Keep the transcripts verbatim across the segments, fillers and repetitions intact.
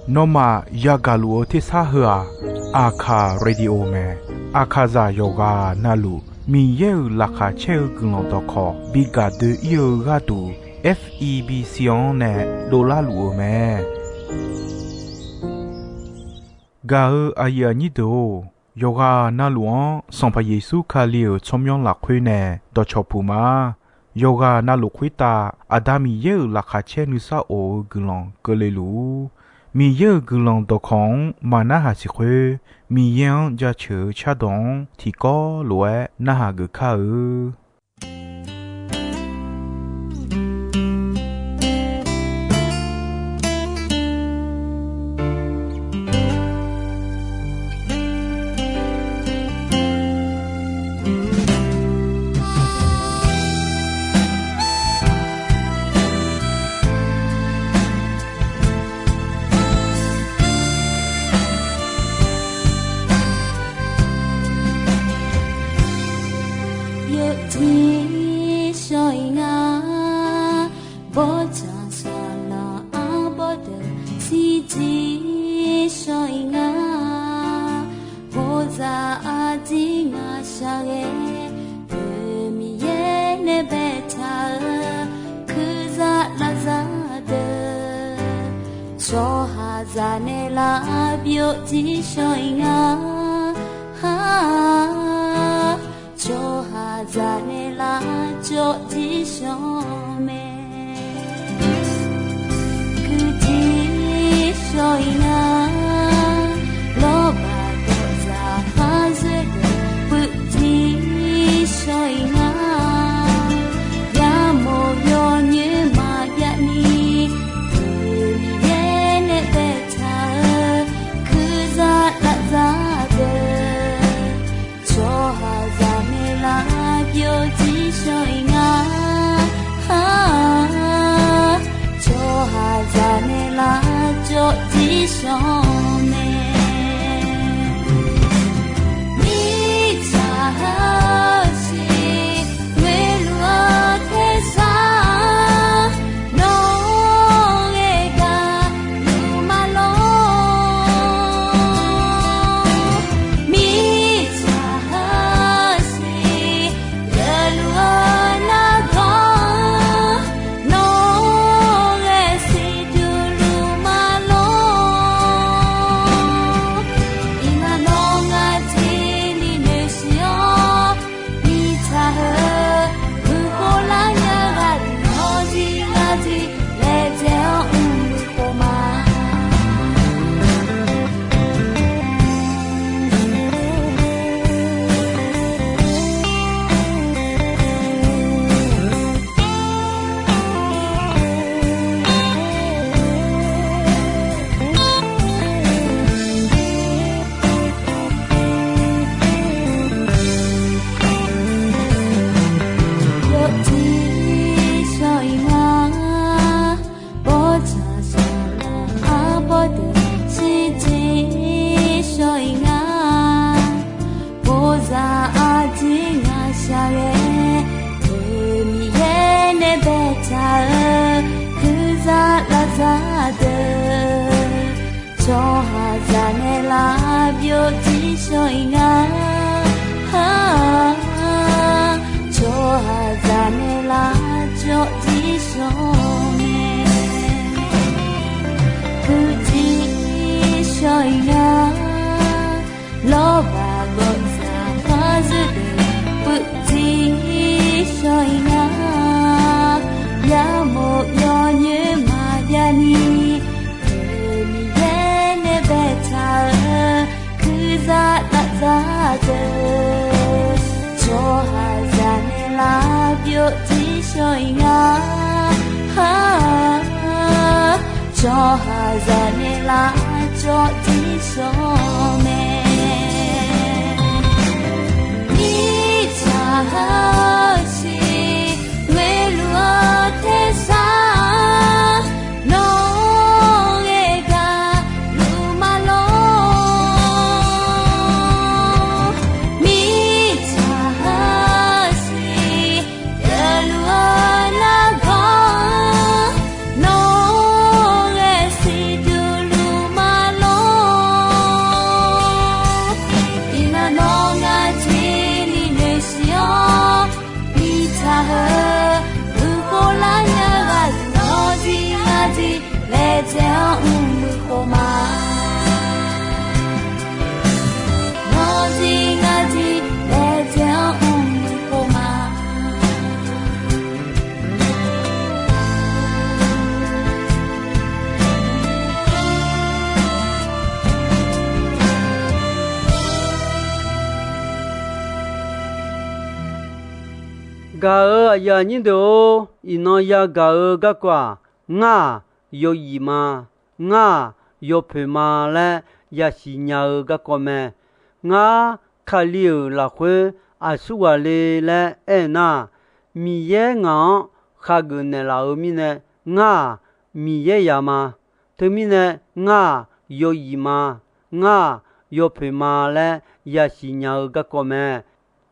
Nawmaf yagaq luf-eu tersar heu-aq, Aqkaq Radio mae. Aqkaqzaq yawqghaq navluf Miqyaer-euq laqkhaq caer-eu guiqlanq dawqkawq bi gaq doe-ir-eu gharduq, F E B C-anr nae dovlar luf-eu mae. Gaq-eu aqyuif aqnyir deuq-or, yawqghaq navluf-anr Sanqpaq Yeqsur Kali-euq tsawrmyanr lafkhoer nae dawqcawq puq ma. Yawqghaq navluf khoertav Aqda Miqyaer-euq laqkhaq caer nuisar of-eu guiqlanq keuvle luf-ur. Miqyaer-euq guiqlanq dawqkawq-anr maq narhaq siq khoer, Miqyaer-anr jaceuq-eu cardawq-anr tiqkawv lof-aer narhaq geuf kar-eu. Yawjir shawr-ir nga, bawrtsanq saqlaq arbawr deuq shirjir shawr-ir nga. Bawzaq arjir ngaq shaqghae, deuq Miqyaer nae baetaq-eu, kurzaq lavzaq deuq, tsawrhaqzaq nae lavbyov jir shawr-ir nga. Tsawrhaqzaq nae lavcawv jir shawr mae. Kuirjir shawr-ir nga, lawrbaq dawqzaq khar zoer deuq puivjir shawr-ir nga. Yamawr yawnyoer maqjav ni, deuq Miqyaer nae baetaq-eu, kurzaq lavzaq deuq, tsawrhaqzaq nae lavbyov jir shawr-ir nga. Tsawrhaqzaq nae lavcawv jir shawr mae. Mirtsaq heusiq ngoeqluf-eu tersar, nawr-eu gaqluf ma lor. Mirtsaq heusiq geufluf-eu nargawr, nawr-eu ghae siqduq luf ma lor. Iqnan nawr ngar jir ni noeqsiq-awr, mirtsaq heu, guiqkhov lar nya ghaq deuq nawr jir ngar jir laejae-awr mr-eu khof ma. Yawjir shawr-ir nga, bawrtsanq saqlaq arbawr deuq shirjir shawr-ir nga. Bawzaq arjir ngaq shaqghae, deuq Miqyaer nae baetaq-eu, kurzaq lavzaq deuq, tsawrhaqzaq nae lavbyov jir shawr-ir nga. Tsawrhaqzaq nae lavcawv jir shawr mae. Puivjir shawr-ir nga, lawrbaq gawqzaq khar zoer deuq puivjir shawr-ir nga. Yamawr yawnyoer maqjav ni, deuq Miqyaer nae baetaq-eu, kurzaq lavzaq deuq, tsawrhaqzaq nae lavbyov jir shawr-ir nga. Tsawrhaqzaq nae lavcawv jir shawr mae. Mirtsaq heusiq ngoeqluf-eu tersar, nawr-eu ghae gaqluf ma lor. Mirtsaq heusiq geufluf-eu nargawr, nawr-eu Gaq-euq aqyuif aqnyir deuq-or, iqnan yagaq-eu garkawv-aq, ngar-aq yawzif ma, ngar-aq yawpoeq ma laer yasiq nya-eu garkawv mae. Ngar Kali-euq lafkhoer aqsurghaq le laer aernar, Miqyaer ngaq-anr khageuf naeqlaf-euq mirnae, ngar-aq Miqyaer zaq ma. Teumirnae, ngar-aq yawzif ma, ngar-aq yawpoeq ma laer yasiq nya-eu garkawv mae.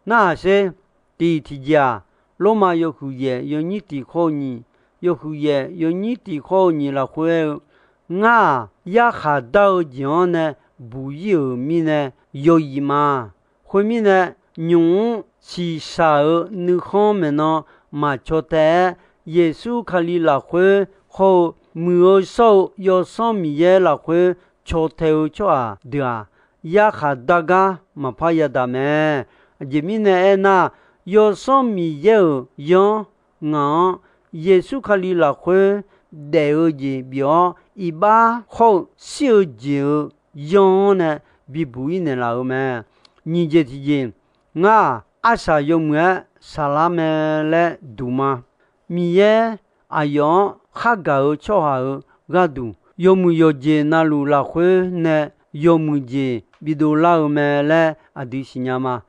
Narhaq sher, tiq tiqjeq-aq, Lormav yawhuiq yaef yawnyir tiq khawr-eu nyiq, yawhuiq yaef yawnyir tiq khawr-eu nyiq lafkhoer aer-eu, ngar-aq yarkhaq dar-eu jeq-anr nae buq-ir-euq mirnae yawzif ma. Khoermirnae, nymq-mr shiqshaq-euq nuikhanr maeqnan maqcaw tae-aer, Yeqsur Kali lafkhoer hawr-eu muiq-eu shawr-eu Yawsanr Miqyaer lafkhoer caw tae-eu tsawrhaq deuq-aq, yarkhaq dar gar maqpar yadaq mae. Aqjeq mirnae aernar, Yawsanr Miqyaer-euq yanr ngaq-anr Yeqsur Kali lafkhoer daef-eu jeq bif-awr, iqbax hawr-eu shir-eu jeq-euq yanr-anr nae bibuq-ir naeqlaf-euq mae. Nyiq jeq tiqjeq, ngar-aq arsaq yawmuiq-aer saqlar mae laer duq ma. Miqyaer aqyawf-anr khargaq-eu tsawrhaq-euq gharduq, yawmuiq yawqjeq navluf lafkhoer nae yawmuiq jeq bidov lar-eu mae laer aqdui siqnya ma.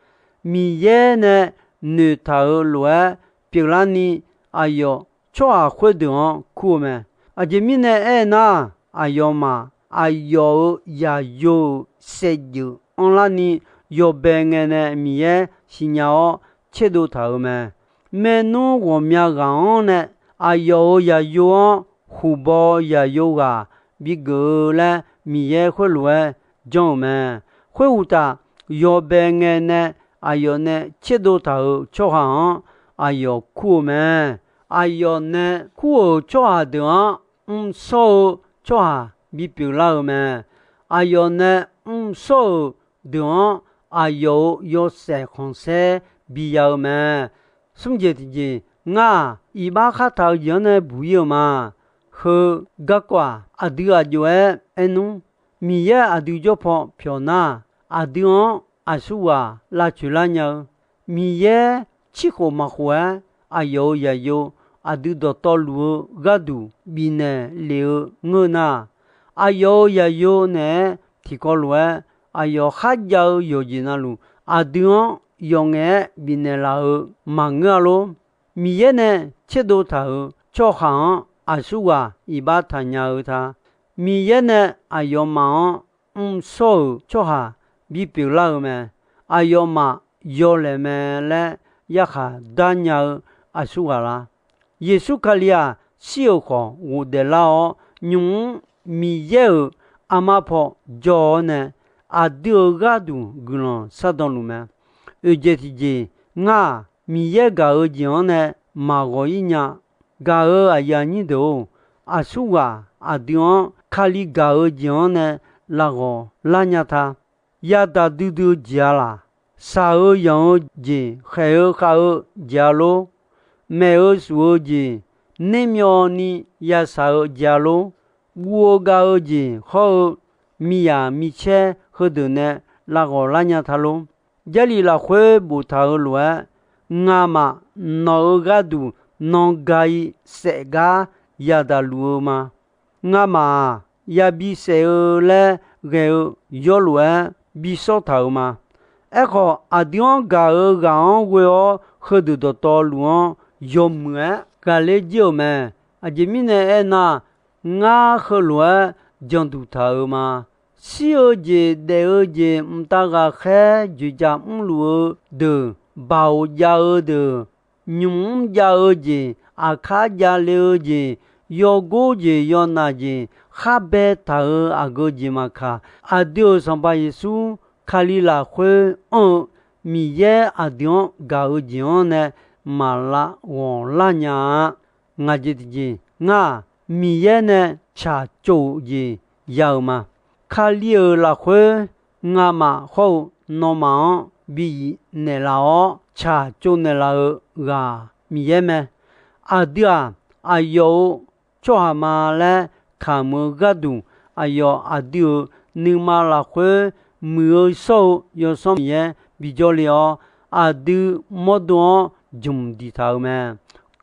Miqyaer nae noeqtaq-euq lof-aer pyeuflarni, aqyawf tsawrhaq khoerdeuq-anr kur-eu mae. Aqjeq mirnae aernar, aqyawfmaf aqyawf-euq yaqyo-euq saevdzeuf anrlarni yawbae ngae nae Miqyaer siqnya-awr tserdov taq-euq mae. Maernmr ghawqmya ghaq-anr nae aqyawf-euq yaqyo-anr huqbaw yaqyo ghaq bigeuf-eu laer Miqyaer khoerlof-aer janr-euq mae. Khoeruqtaf, yawbae ngae nae aqyawf nae tserdov taq-euq tsawrhaq-anr aqyawf kur-eu mae. Aqyawf nae kur-euq tsawrhaq deuq-anr mrshawr-eu tsawrhaq bipyeuf lar-eu mae. Aqyawf nae mrshawr-euq deuq-anr aqyawf-euq yawshaef khanqsaer biya-eu mae. Smr jeq tiqjeq, ngar-aq iqbax khartaq-eu jeq-anr nae buq-ir-eu ma. Heu garkawv-aq, aqdui aq jov-aer aernmr. Miqyaer aqdui jawr paw pyawq nar, aqdui-anr aqsurghaq lavcoeq lar nya-eu, Miqyaer cirkhof maqkhof-aer aqyawf-euq yaqyo aqdui dawqtawvluf-eu gharduq bifnaeq lef-eu ngeur nar, aqyawf-euq yaqyo naeq-aer tiqkawv lof-aer aqyawf kharjav-eu yawqjeq navluf, aqdui-anr yawf ngaef-aer bifnaeq laf-euq maqngeur-a lor. Miqyaer nae tserdov taq-euq tsawrhaq-anr aqsurghaq iqbax taqnya-eu ta. Miqyaer nae aqyawfmaf-anr mrshawr-euq tsawrhaq bipyeuf lar-eu mae. Aqyawfmaf yawlaeq mae laer yarkhaq dar nya-eu aqsurghaq la? Yeqsur Kali-aq, shir-euq khawf ghofdaef lar-awr, nymq-mr Miqyaer-euq armar paw jawr-awr nae, aqdui-euq gharduq guiqlanq shardan luf mae. Oeq jeq tiqjeq, ngar-aq, Miqyaer gaq-eu jeq-anr nae maqghawq-ir nya. Gaq-euq aqyuif aqnyir deuq-or, aqsurghaq aqdui-anr Kali gaq-eu jeq-anr nae lavghawq lar nya ta. Yadaq duidui-eu jeq-a laq? Shaq-eu yanq-eu jeq, khaeq-eu khav-eu jeq-a lor? Maeq-eu suf-eu jeq, nermyawvni yashaq-eu jeq-a lor? Guv-eu gav-eu jeq hawr-eu, miyaq micaer heudeuq nae lavghawq lar nya ta lor? Jarlif lafkhoer boftaq-euq lof-aer, ngamaf nawq-euq gharduq nan ga-i saef gar yadaq luf-eu ma. Ngamaf-aq, yabi saef-eu laer ghae-eu yawlof-aer bi sawr taq-euq ma. Aerkhawf, aqdui-anr gaq-euq ghaq-anr ghoe-awr heudeuq dawqtawvluf-anr yawmuiq-aer ghaqler jir-euq mae. Aqjeq mirnae aernar, ngar heulof-aer janduq taq-euq ma. Shir-eu jeq, daef-eu jeq, mqtav ghaqkhaer dzoeqdzaq mrluf-eu deuq, baoq jav-eu deuq, nymq mr jav-eu jeq, aqkar javle-eu jeq, yawgor jeq, yawnaf jeq, khar baetaq-euq aqgeu jeq maqkaq, aqdui-euq Sanqpaq Yeqsur Kali lafkhoer anr-eu Miqyaer aqdui-anr gaq-eu jeq-anr nae maq lavghawq lar nya-a. Ngaq jeq tiqjeq, ngar-aq, Miqyaer nae tsaqtsov-eu jeq ya-euq ma. Kali-euq lafkhoer ngamaf hawr-eu nawmaf-anr bi yif naeqlaf-awr tsaqtsov naeqlaf-eu ghaq Miqyaer mae. Aqdui-aq, aqyawf-euq tsawrhaq ma laer kamq-eu gharduq, aqyawf aqdui-euq nuima lafkhoer muiq-eu shawr-eu Yawsanr Miqyaer bijawr le-awr, aqdui mawrdo-anr jmq diqtaq-euq mae.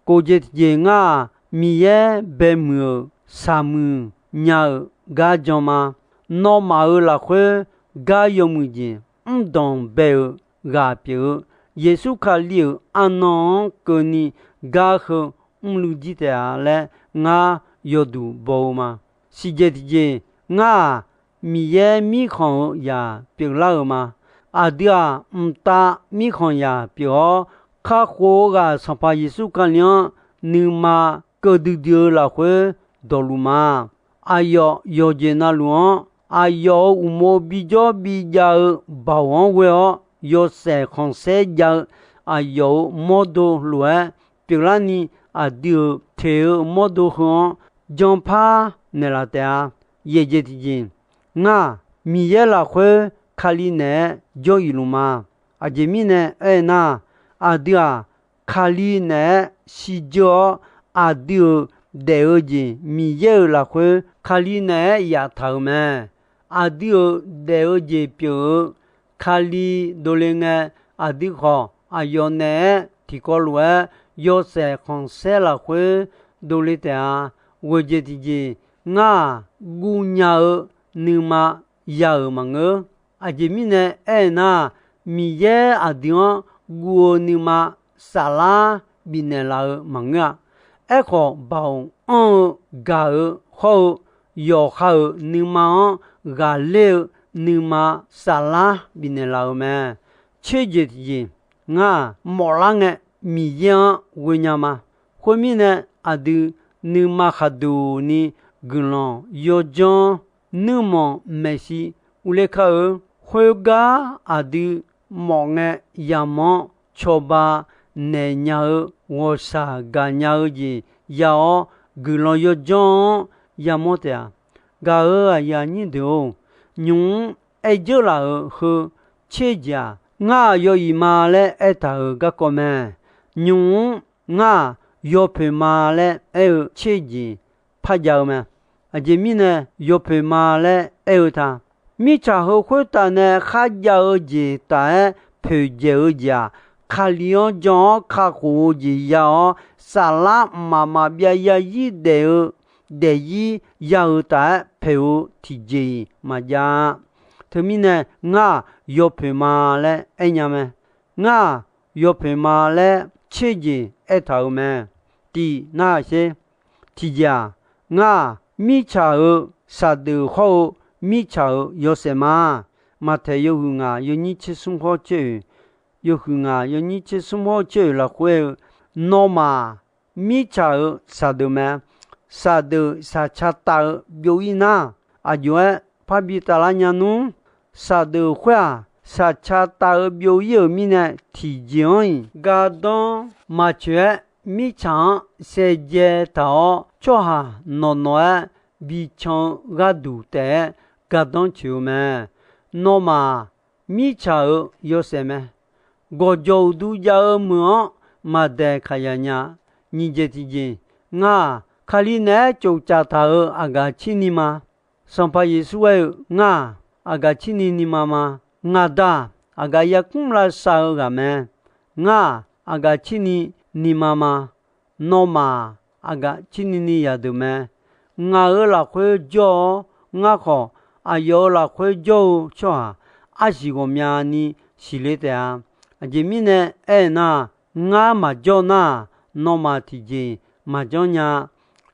Kof jeq tiqjeq ngar-aq, Miqyaer baemuiq-euq saqmuiq nya-euq gar jan ma. Nawmaf-euq lafkhoer gar yawmuiq jeq mrdanq bae-eu ghaq pyeuf-eu, Yeqsur Kali-euq arnan-anr keuvni gar heu mrluiv jir taef-a laer ngar yawduq baw-eu ma. Siqjeq tiqjeq, ngar-aq, Miqyaer mirkhanq-eu zaq pyeuflar-euq ma. Aqdui-aq, mqtav mirkhanq zaq pyeuf-awr, kakhof-eu ghaq Sanqpaq Yeqsur Kali-anr nuima keuv duidui-eu lafkhoer dawqluf ma. Aqyawf yawqjeq navluf-anr, aqyawf-euq uqmov bijawr bijav-eu baoq-anr ghoe-awr, yawshaef khanqsaer jav-eu aqyawf-euq mawrdo lof-aer pyeuflarni, aqdui-euq teq-eu mawrdo heu-anr janpar naeqlaf taef-a. Yaeq jeq tiqjeq, ngar-aq, Miqyaer lafkhoer Kali naeq-aer jawr-iq luf ma. Aqjeq mirnae aernar, aqdui-aq, Kali naeq-aer shirdzeur-awr, aqdui-euq daef-eu jeq Miqyaer-euq lafkhoer Kali naeq-aer yaftaq-euq mae. Aqdui-euq daef-eu jeq pyeuf-eu Kali dovle ngae, aqdui khawf aqyawf naeq-aer tiqkawv lof-aer yawshaef khanqsaer lafkhoer dovle taef-a. Ghoeq jeq tiqjeq, ngar-aq, guv nya-eu nuima ya-euq maqngeur. Aqjeq mirnae aernar, Miqyaer aqdui-anr guv-eu nuima saflar bifnaeq laf-eu maqngeur-a. Aerkhawf, baoq anr-eu gaq-eu hawr-eu yawqha-euq nuima-anr ghaqler-eu nuima saflar bifnaeq laf-euq mae. Tser jeq tiqjeq, ngar-aq, mawflar ngae Miqyaer-anr ghoenya ma. Khoermirnae, aqdui nuima khaqduq ni guiqlanq yawdzanr nuirmanq maeqshi urler kar-eu. Khoergar aqdui mawf ngae yamq-anr cawba naeq nya-eu ghawqshaq gaqnya-eu jeq ya-awr, guiqlanq yawdzanr-anr yamawr taef-a. Gaq-euq aqyuif aqnyir deuq-or, nymq-mr aer dzeur laf-euq heu tser jeq-aq, ngar-aq yaw iq ma laer aertaq-euq garkawv mae. Nymq-mr ngar-aq yawpoeq ma laer aer-eu tser jeq par jav-eu mae. Aqjeq mirnae yawpoeq ma laer aer-eu ta. Mirtsaq heu khoertav nae kharjav-eu jeq taf-aer poeqdzaeq-eu jeq-aq, Kali-anr jan-awr kakhof-eu jeq ya-awr, saflar mqmaq maqbyav yarzir daef-eu daefzir ya-euq taf-aer poeq-eu tiqjeq-iq maqjav-a. Teumirnae ngar-aq yawpoeq ma laer aernya mae. Ngar-aq yawpoeq ma laer tser jeq aertaq-euq mae. Tiq nar sher. Tiqjeq-aq, ngar-aq mirtsaq-euq saqdeuf hawr-eu mirtsaq-euq yawshaef ma. Maqtaeq yawhuiq ngaq yawnyir tser smr hawr tser oeq, yawhuiq ngaq yawnyir tser smr hawr tser oeq lafkhoer-eu, nawmaf mirtsaq-euq saqdeuf mae. Saqdeuf saqca tav-eu byov-ir nar, aqjox-aer parbi taflar nya nmr. Saqdeuf khoer-aq, saqca tav-eu byov-ir-euq mirnae tiqjeq-anr-iq gardanr maqcoeq-aer, mirtsaq-anr saevdzae taq-awr, tsawrhaq nawq nawq-aer bican-eu gharduq taef-aer gardanr coeq-eu mae. Nawmaf mirtsaq-euq yawshaef mae. Gawqjawq uqduq jav-eu meuq-anr maqdaeq kaqyaq nya. Nyiq jeq tiqjeq, ngar-aq Kali naeq-aer tsoftsaf taq-euq aqgaf cirni ma. Sanqpaq Yeqsur aer-eu, ngar-aq aqgaf cirni ni ma ma. Ngaq Da-aq aqgaf yarkmr lavsav-eu ghaq mae. Ngar-aq aqgaf cirni ni ma ma. Nawmaf-aq aqgaf cirni ni yadeuq mae. Ngaq-euq lafkhoer jawr-awr, ngar khawf aqyawf-euq lafkhoer jawr-eu tsawrhaq arsiq ghawqmyani siqle taef-a. Aqjeq mirnae aernar, ngar maqjawr nar, nawmaf tiqjeq maqjanr nya.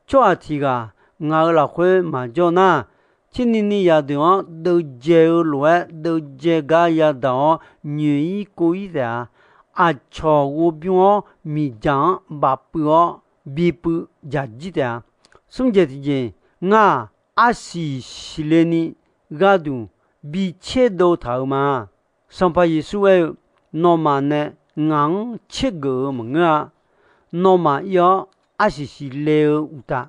Tsawrhaq tiq ghaq ngaq-euq lafkhoer maqjawr nar, cirni ni yadeuq-anr deuvdzae-eu lof-aer deuvdzae gar yadaq-awr nyoeq-ir kov-ir taef-a. Aqcawq ghovbymr-awr miqdzaq-anr bafpuiv-awr bipuiv dzaq jir taef-a. Smr jeq tiqjeq, ngar-aq arsiq siqle ni gharduq bi tserdov taq-euq ma. Sanqpaq Yeqsur aer-eu, nawmaf nae ngaq-anr tsergeuf-eu maqngeur-a. Nawmaf ir-awr arsiq siqle-eu uqtaf,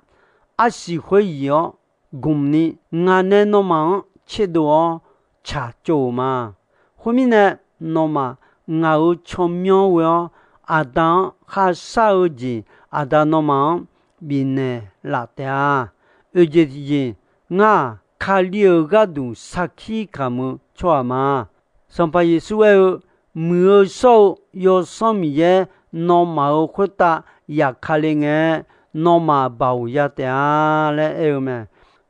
arsiq khoer yif-awr gmq ni ngaq nae nawmaf-anr tserdov-awr tsaqtsov-euq ma. Khoermirnae, nawmaf ngaq-euq tsawrmyanr ghoe-awr, Aqda-anr kharshar-eu jeq Aqda nawmaf-anr bifnaeq laf taef-a. Oeq jeq tiqjeq, ngar-aq Kali-euq gharduq sarkir kamq-eu tsawrhaq ma. Sanqpaq Yeqsur aer-eu, muiq-eu shawr-eu Yawsanr Miqyaer nawmaf-euq khoertav yaqkale ngae, nawmaf baoq ya taef-a laer aer-eu mae.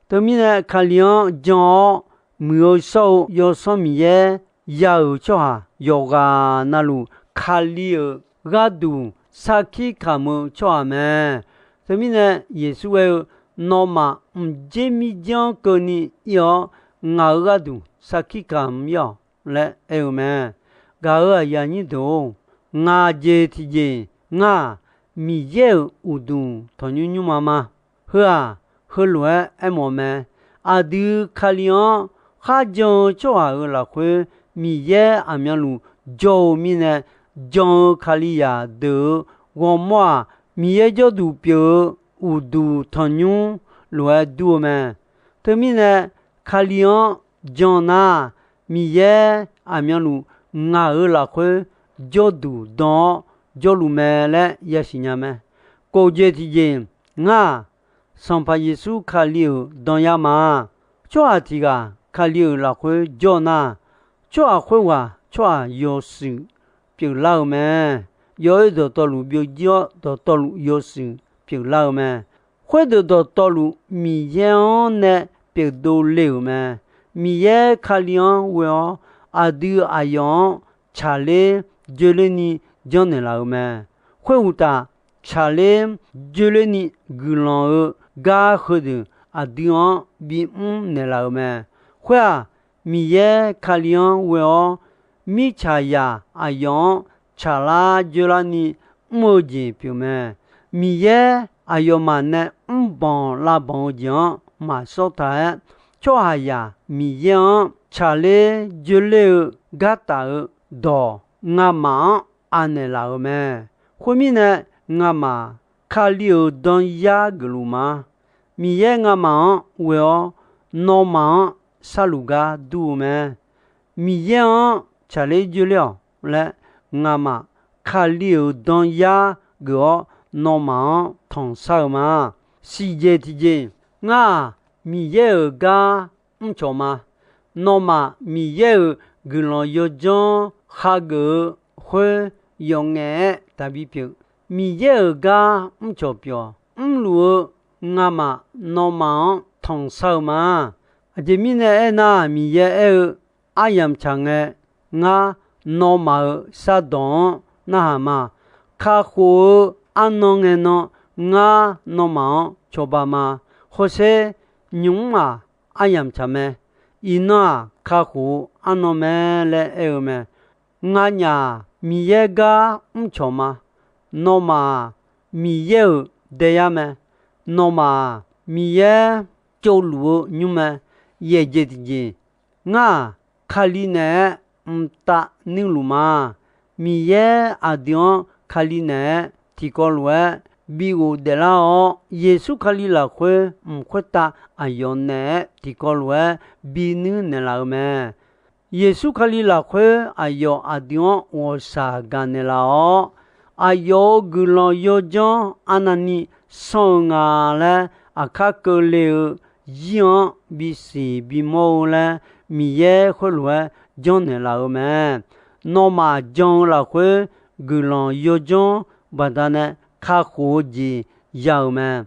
Teumirnae, Kali-anr jan-awr muiq-eu shawr-eu Yawsanr Miqyaer ya-euq tsawrhaq yawqghaq navluf, Kali-euq gharduq sarkir kamq-eu tsawrhaq mae. Teumirnae, Yeqsur aer-eu, Nawmaf mqdzer mirdzanr keuvni ir-awr, ngaq-euq gharduq sarkir kamq ir-awq laer aer-eu mae. Gaq-euq aqyuif aqnyir deuq-or, ngaq jeq tiqjeq ngar-aq, Miqyaer-euq uqduq tanqnymr nymrma ma. Heu-aq, heulof-aer aermawf mae. Aqdui Kali-anr kharjan-eu tsawrhaq-euq lafkhoer Miqyaer aqmyanluf jawr-eu mirnae, jan-eu Kalizaq deuq-euq ghawrmawr-aq, Miqyaer jawrduq pyeuf-eu uqduq tanqnymr lof-aer dur-eu mae. Teumirnae, Kali-anr jan nar, Miqyaer aqmyanluf ngaq-euq lafkhoer jawrduq dan-awr jawrluf mae laer yasiq nya mae. Kof jeq tiqjeq ngar-aq, Sanqpaq Yeqsur Kali-euq danyar ma. Tsawrhaq tiq ghaq Kali-euq lafkhoer jawr nar, tsawrhaq khoerghaq tsawrhaq yawshuif pyeuflar-eu mae. Yawoer dawqtawvluf byovjir-awr, dawqtawvluf yawshuif pyeuflar-eu mae. Khoerdeuq dawqtawvluf Miqyaer-anr nae pyeufdov le-euq mae. Miqyaer Kali-anr ghoe-awr, aqdui aqyawf-anr tsaqler joerlerni janrnaeq laf-euq mae. Khoeruqtaf, tsaqler joerlerni guiqlanq-eu gar heudeuq aqdui-anr bimr naeqlaf-euq mae. Khoer-aq, Miqyaer Kali-anr ghoe-awr, mirtsaqzaq aqyawf-anr tsaqlar joerlarni mr-eu jeq pyeuf mae. Miqyaer aqyawfmaf nae mrbanq lavbanq-eu jeq-anr maqsawr taq-aer, tsawrhaqzaq Miqyaer-anr tsaqler joerler-eu gar taf-eu dawq ngamaf-anr anaeq laf-euq mae. Khoermirnae, ngamaf Kali-euq danyar geufluf ma. Miqyaer ngamaf-anr ghoe-awr, nawmaf-anr sharluf gar dur-eu mae. Miqyaer-anr tsaqler joerler-awq laer, ngamaf Kali-euq danyar geuf-awr, nawmaf-anr tanqshar-eu ma. Siqjeq tiqjeq, ngar-aq, Miqyaer-euq gar mrcawq ma. Nawmaf Miqyaer-euq guiqlanq yawdzanr hageuf-eu khoer yawqngaef-aer taqbi pyeuf. Miqyaer-euq gar mrcawq pyeuf-awq. Mrluf-eu ngamaf nawmaf-anr tanqshar-eu ma. Aqjeq mirnae aernar, Miqyaer aer-eu, aryamq tsaq ngae, ngar nawmaf-euq shardawq-anr narhaq ma. Kakhof-eu arnan ngae nan, ngar nawmaf-anr cawba ma. Hawsher, nymq-mr-aq, aryamq tsaq mae. Iqnan-aq, kakhof-eu arnan mae laer aer-eu mae. Nganyaf-aq, Miqyaer gar mrcawq ma. Nawmaf-aq, Miqyaer-euq daeyar mae. Nawmaf-aq, Miqyaer tsovluf-eu nymr mae. Yaeqjeq tiqjeq, ngar-aq, Kali naeq-aer mqtav nuirluf ma. Miqyaer aqdui-anr Kali naeq-aer tiqkawv lof-aer bi ghofdaef lar-awr, Yeqsur Kali lafkhoer mq khoertav aqyawf naeq-aer tiqkawv lof-aer bi nuir naeqlaf-eu mae. Yeqsur Kali lafkhoer aqyawf aqdui-anr ghawqshaq gaqnaeq laf-awr, aqyawf-euq guiqlanq yawdzanr arnavni sanr-eu nga laer, aqkar keuvle-eu zir-anr bisiq bimawr-eu laer, Miqyaer khoerlof-aer janrnaeq laf-eu mae. Nawmaf jan-eu lafkhoer guiqlanq yawdzanr baqdanae kakhof-eu jeq ya-euq mae.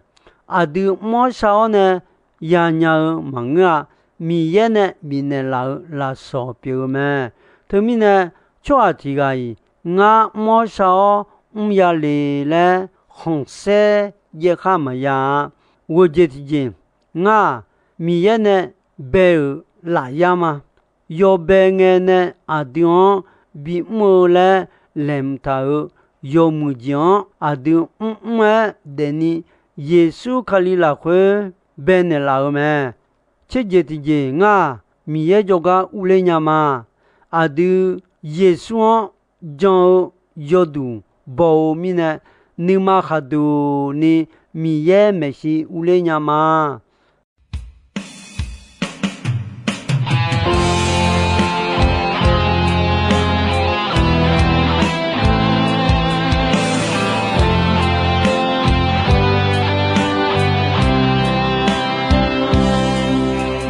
Aqdui mr-awr shar-awr nae yanya-eu maqngeur-a. Miqyaer nae bifnaeq laf-euq lafsawq pyeuf-eu mae. Teumirnae, tsawrhaq tiq ghaq-iq ngar mr-awr shar-awr mrya le laer khanqsaer jaev khar maqya-a. Ghoejeq tiqjeq, ngar-aq, Miqyaer nae bae-euq lafyar ma. Yawbae ngae nae aqdui-anr bimr-eu laer laeqhmq taq-euq yawmuiq jeq-anr aqdui mrmr-aer daefni, Yeqsur Kali lafkhoer baenaeq laf-eu mae. Tserjeq tiqjeq, ngar-aq, Miqyaer jawrgar urler nya ma. Aqdui Yeqsur-anr jan-eu yawduq baw-eu mirnae, nuima khaqduq ni Miqyaer maeqshi urler nya ma.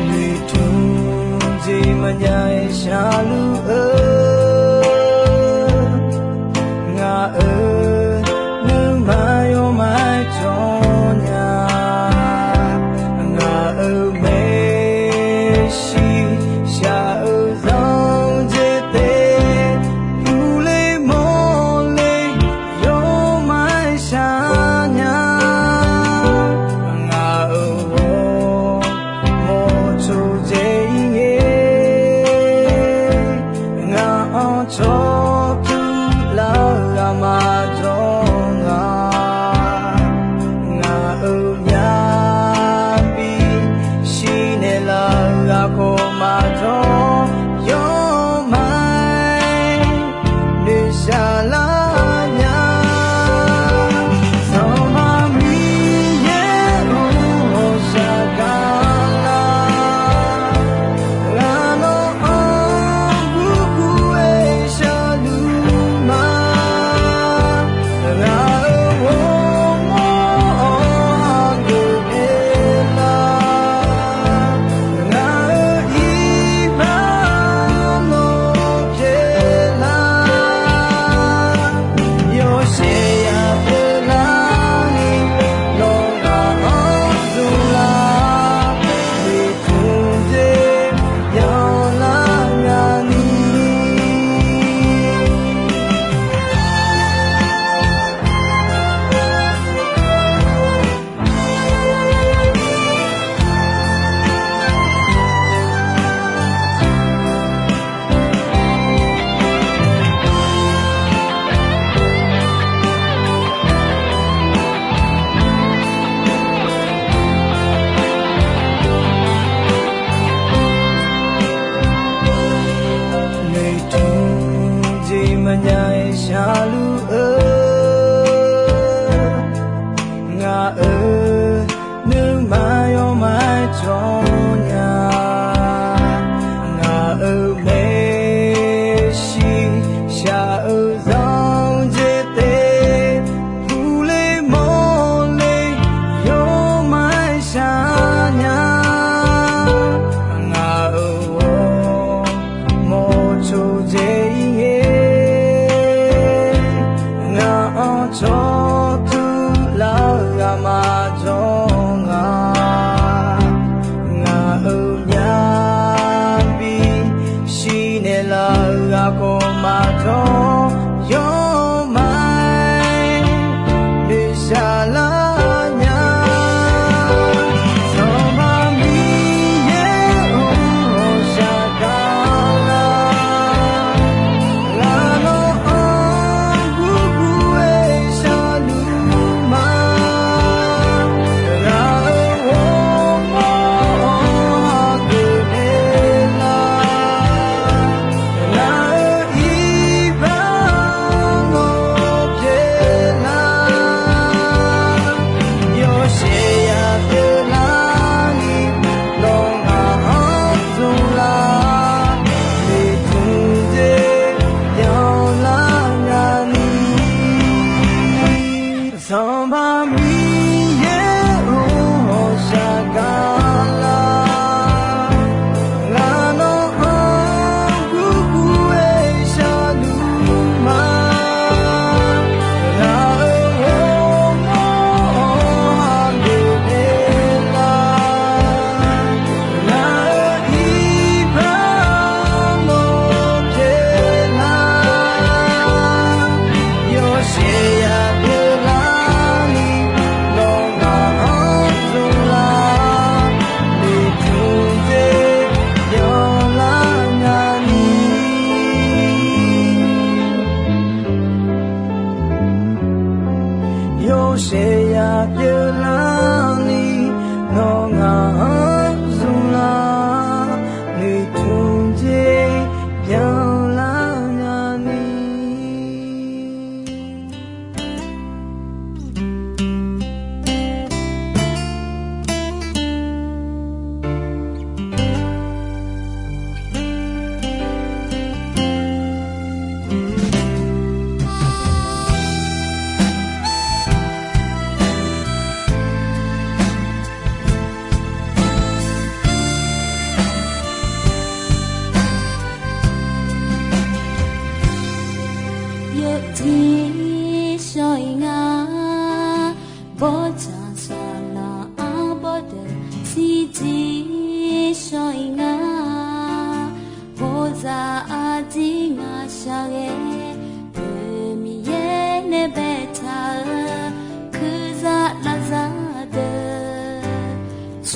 Noeqtmq jeq maqjav-aer sharluf-eu, ngaq-euq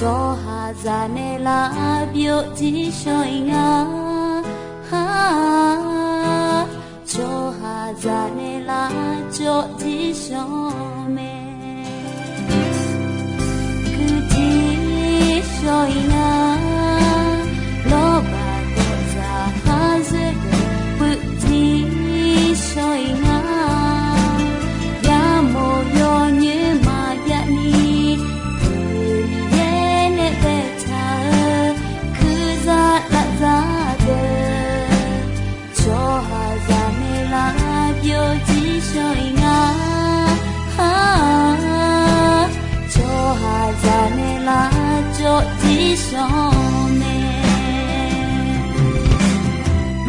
Tsawrhaqzaq naeqlaf byovjir shawq-iq nga. Tsawrhaqzaq naeqlaf tsovjir shawq mae. Kuirjir shawq-iq nga. Lawrbaq gawqzaq pazeur deuq puivjir shawq-iq nga. Ya'mof yawnyoer maqjav ni, Miqyaer nae baetaq-eu kuirzaq lavzaq deuq, tsawrhaqzaq naeqlaf byovjir shawq-iq nga. Tsawrhaqzaq naeqlaf tsovjir shawq mae.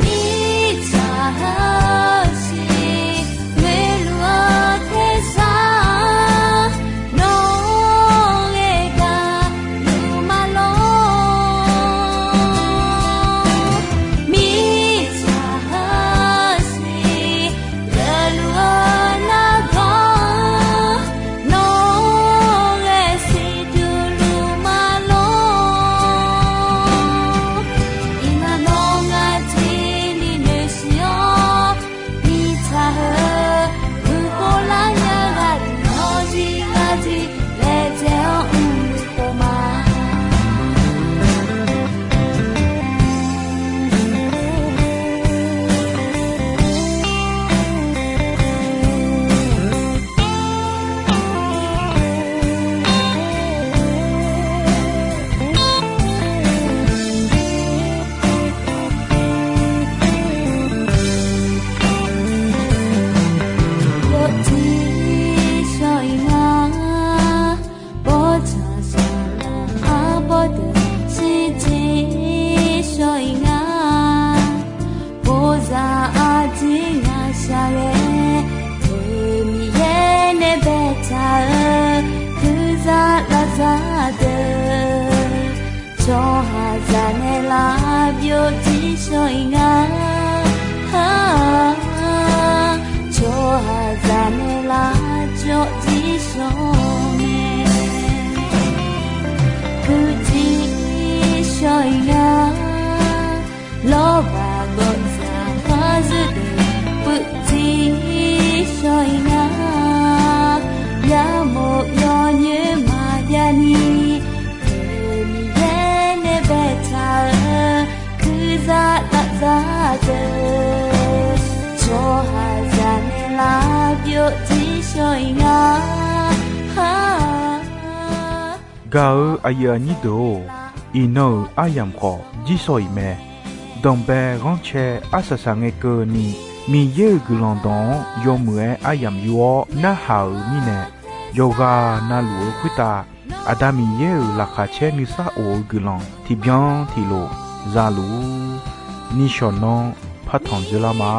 Mirtsaq heusiq ngoeqluf-eu tersar, nawr ghae gaq luf ma lor. Mirtsaq heusiq geufluf-eu nargawr, nawr ghae siqduq luf ma lor. Iqnan nawr ngar jir ni noeqsiq-awr, mirtsaq heu guiqkhov lar nya ghaq nawr jir ngar jir laejae-awr mrluiv khof ma. Yawjir shawq-iq nga, bawrtsanq saqlaq arbawr deuq shirjir shawq-iq nga. Bozaq aqjir ngaq shaq ghae, Miqyaer nae baetaq-eu kuirzaq lavzaq deuq, tsawrhaqzaq naeqlaf byovjir shawq-iq nga. Tsawrhaqzaq naeqlaf tsovjir shawq mae. Kuirjir shawq-iq nga. Lawrbaq gawqzaq pazeur deuq puivjir shawq-iq nga. Ya'mof yawnyoer maqjav ni, Miqyaer nae baetaq-eu kuirzaq lavzaq deuq, tsawrhaqzaq naeqlaf byovjir shawq-iq nga. Gaq-eu aqyuif aqnyir deuq-or, iqnan-euq aryamq khawf jir shawq-iq mae. Danqbae ghanrcae arsaq saq ngae keuvni, Miqyaer-euq guiqlanq dawq-anr yawmuiq-aer aryamq yur-awr narhaq-euq mirnae, yawqghaq navluf-eu khoertav Aqda Miqyaer-euq laqkhaq caer nuisar of-eu guiqlanq tiqbyan tiqlof za luf-ur. Nishawq nanr partanq dzeurlar ma.